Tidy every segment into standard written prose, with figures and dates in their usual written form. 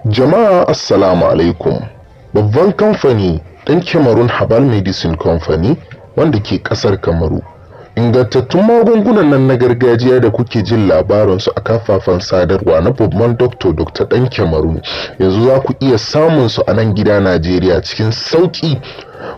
Jama'a, assalamu alaikum. Babban kamfani ɗan Cameroon Herbal Medicine Company wanda ke ƙasar Kamaru. Ingantattun magungunan nan na gargajiya da kuke jin labarinsu a kafafen sadarwa na babban doctor, Dr. ɗan Cameroon, yanzu za ku iya samun su a nan gida Najeriya cikin sauƙi.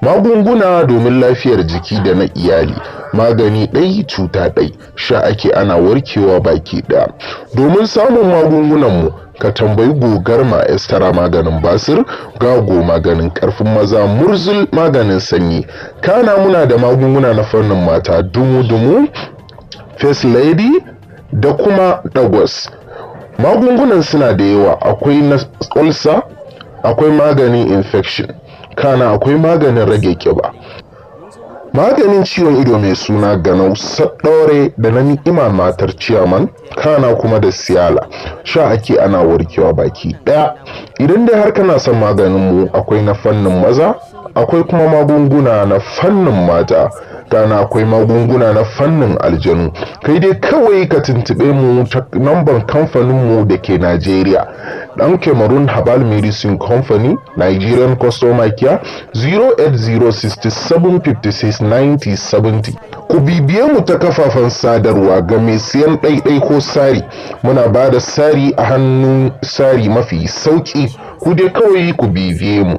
Magunguna domin lafiyar jiki da na iyali. Magani ɗai cuta ɗai, sha ake ana warkewa baki ɗaya. Domin samun magungunanmu, ka tambayi Gogarma Estara, maganin basir, Gago, maganin karfin maza, Murzul, maganin sanyi. Kana muna da magunguna na fannin mata, Dumu-dumu, First Lady da kuma Dagwas. Magungunan suna da yawa: akwai na ulcer, akwai maganin infection, kana akwai maganin rage kiba, maganin ciwon ido mai suna Ganau Saɗore, da na Ni'ima matar ciyaman, kana kuma da Siyala. Sha ake ana warkewa baki ɗaya. Idan dai har kana son maganin mu, akwai na fannin maza, akwai kuma magunguna na fannin mata, kana akwai magunguna na fannin aljanu. Kai dai kawai ka tuntuɓe mu ta namban kamfanin mu da ke Najeriya, Dan Cameroon Herbal Medicine Company, Nigerian Customer Care, 08067569070. Ku bibiye mu ta kafafen sadarwa. Ga mai siyan ɗaiɗai ko sari, muna ba da sari a hannun sari mafi sauƙi. Ku dai kawai ku bibiye mu.